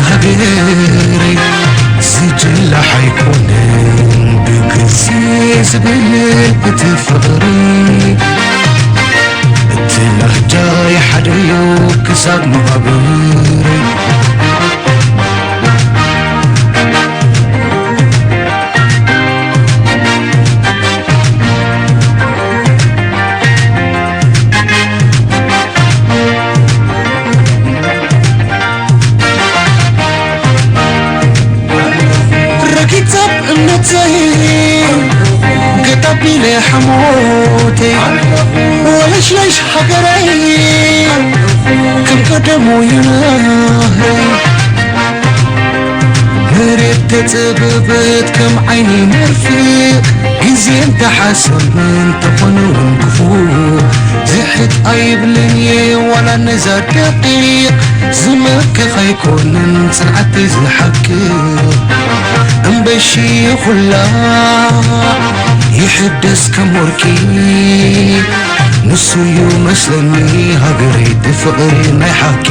ሃገረይ ዝጅላሕ ኣይኮነን ብግዜ ዝብል እቲ ፍቕሪ፣ እቲ ላህጃይ ሓደዮ ክሳብ መቓብረይ። ረኪት ሰብ እምነተይ ገጣቢለ ሓሞተይ ወለሽለሽ ሃገረይ ከም ቀደሙ ይናህረይ። መሬት ተጸበበት ከም ዓይኒ መርፍእ፣ ግዜ እንተሓሰብን ተኾነ እውን ክፉእ። ዝሕት ኣይብልን እየ ዋላ ነዛ ደቂቕ፣ ዝመክኽ ኣይኮንን ጽንዓተይ ዝሓቅቕ። እምበሺ ኩላ ይሕደስ ከም ወርቂ፣ ንሱ እዩ መስለኒ ሃገረይ እቲ ፍቕሪ ናይ ሓቂ።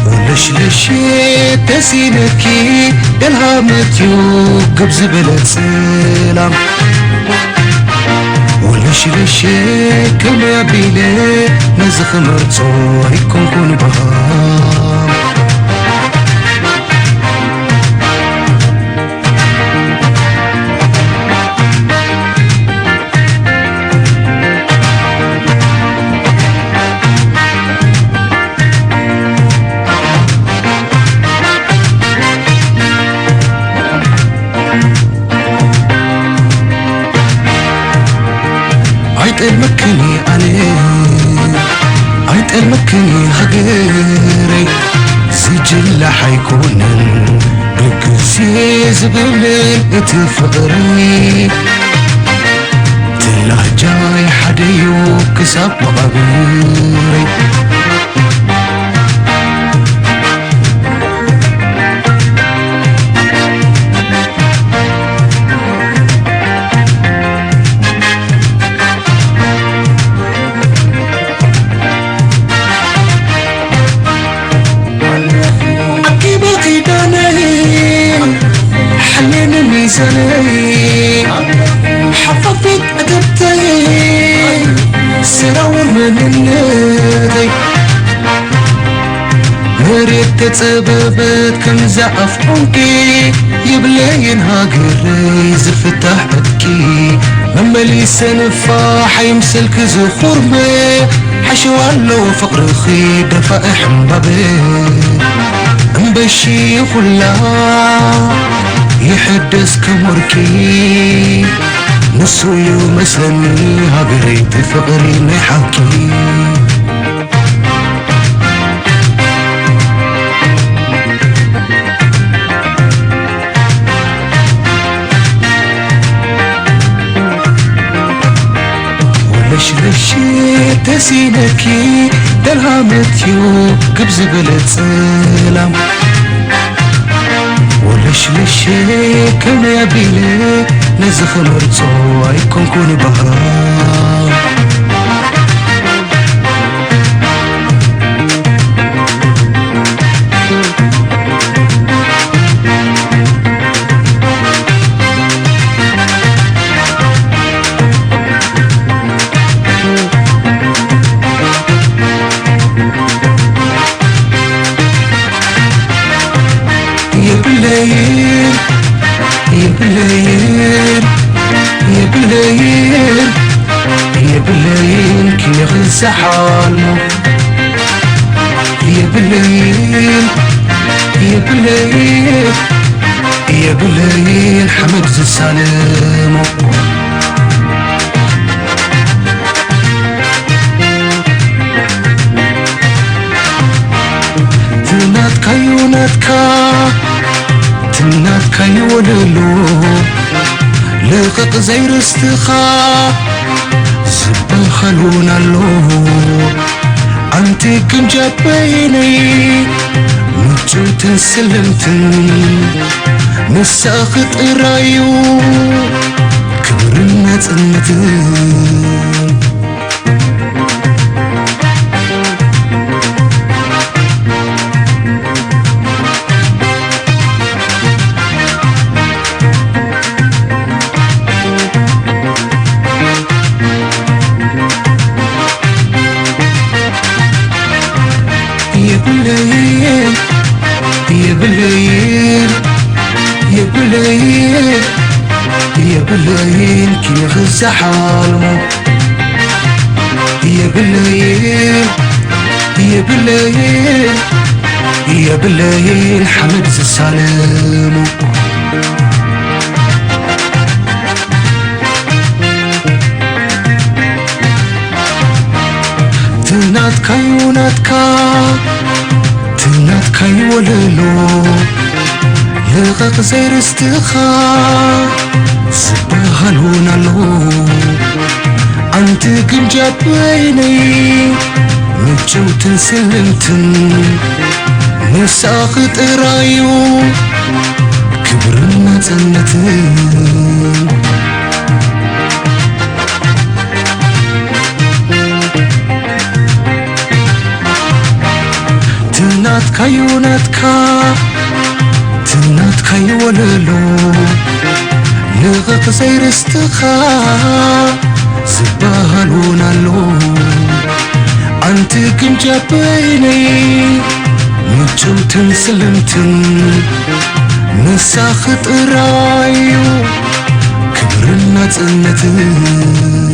ወለሽለሽ ተሲነኪ ደልሃመት እዩ ግብ ዝበለ ጽላም። ወለሽለሽ ከመይ ኣቢለ ነዚ ክመርጾ ኣይኮንኩን በሃም። ኣይጠልመክን ኣነ ኣይጠልመክን ሃገረይ ዝጅላሕ ኣይኮነን ብግዜ ዝብልን እቲ ፍቕሪ ትላጃይ ሓደዩ ክሳብ መቓብረይ። ኣኪበ ኪዳነይ ሓልየኒ ሚዛነይ ሓፋፊት ዕትብተይ ሰራውር መንነተይ መሬት ተጸበበት ከምዛ ኣፍ ዑንቂ ይብለይን ሃገረይ ዝፍታሕ ዕጥቂ መመሊሰ ንፋሕ ኣይምሰልኪ ዝኹርመ ሓሸዋ ኣለዎ ፍቕርኺ ደፋኢ ሕምባበ እምበሺ ኩላ ይሕደስ ከም ወርቂ ንሱ እዩ መስለኒ ሃገረይ እቲ ፍቕሪ ናይ ሓቂ። ወለሽለሽ ተሲነኪ ደልሃመት እዩ ግብ ዝበለ ጽላም ወለሽለሽ ከመይ ኣቢለ ነዚ ክመርጾ ኣይኮንኩን ባህራም። የብለይን የብለይን የብለይን የብለይን ክየኽንሰሓልሞ የብለይን የብለይን የብለይን ሓመድ ዝሳለሞ ትናትካዩ ናትካ ትናትካዩ ወለሎ ልቕቕ ዘይርስትኻ ዝበኸሉን ኣሎ ኣንቲ ግምጃት በይነይ ምቹትን ስልምትን ንሳኺ ጥራዩ ክብርን ናጽነትን። የብለይን፣ የብለይን፣ የብለይን፣ የብለይን ኪንኺ ዝሓልሞ። የብለይን፣ የብለይን፣ የብለይን ሓመድ ዝሳለሞ። ትናትካዩ ናትካ፣ ትናትካዩ ወለሎ፣ ልቐቕ ዘይርስትኻ ዝበሃል እውን ኣሎ። ኣንቲ ግምጃ በይነይ ምጭውትን ስልምትን፣ ንሳኺ ጥራዩ ክብርን ናጽነትን። ትናትካዩ ናትካ፣ ትናትካዩ ወለሎ፣ ልቐቕ ዘይርስትኻ ዝበሃል እውን ኣሎ። ኣንቲ ግምጃ በይነይ ምጭውትን ስልምትን፣ ንሳኺ ጥራዩ ክብርን ናጽነትን።